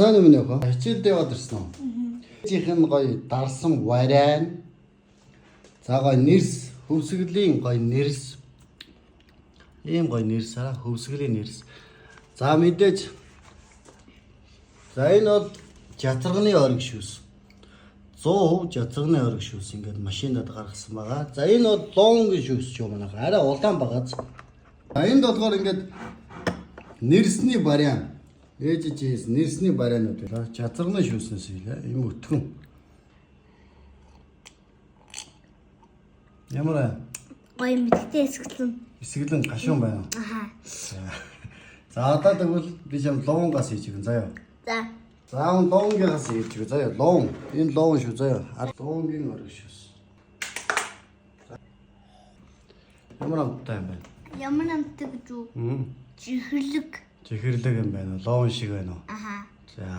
Сайн юм нөхөө. Хичээлд яваад ирсэн үү? Ээжийнх нь гоё дарсан варай. За гоё нэрс, хөвсгөлийн гоё нэрс. Ийм гоё нэрс аа, хөвсгөлийн нэрс. За мэдээж. За энэ бол жацарганы ориг шүүс. 100% жацарганы ориг шүүс ингээд машиндад гаргасан байгаа. За энэ бол лонгийн шүүс ч юм уу. Арай улаан багаз. За энд болохоор ингээд нэрсний вариант. Ээж жиээс нэрсний варианууд байлаа. Жацарганы шүүснээс илээ. Ийм өтгөн. Ямар аа? Гоё мэдтэй эсгэлэн. Эсгэлэн гашуун байна. Аха. За одоо тэгвэл би чам луунгаас хийж өгнө заяа. За. За он луунгаас хийж өгье заяа. Луун. Энэ луун шүү заяа. Луунгийн орог шүүс. Ямар амттай юм байна? Ямар амттай гэж үү? Мм. Чихэрлэг. Чихэрлэг юм байна уу? Луун шиг байна уу? Аха.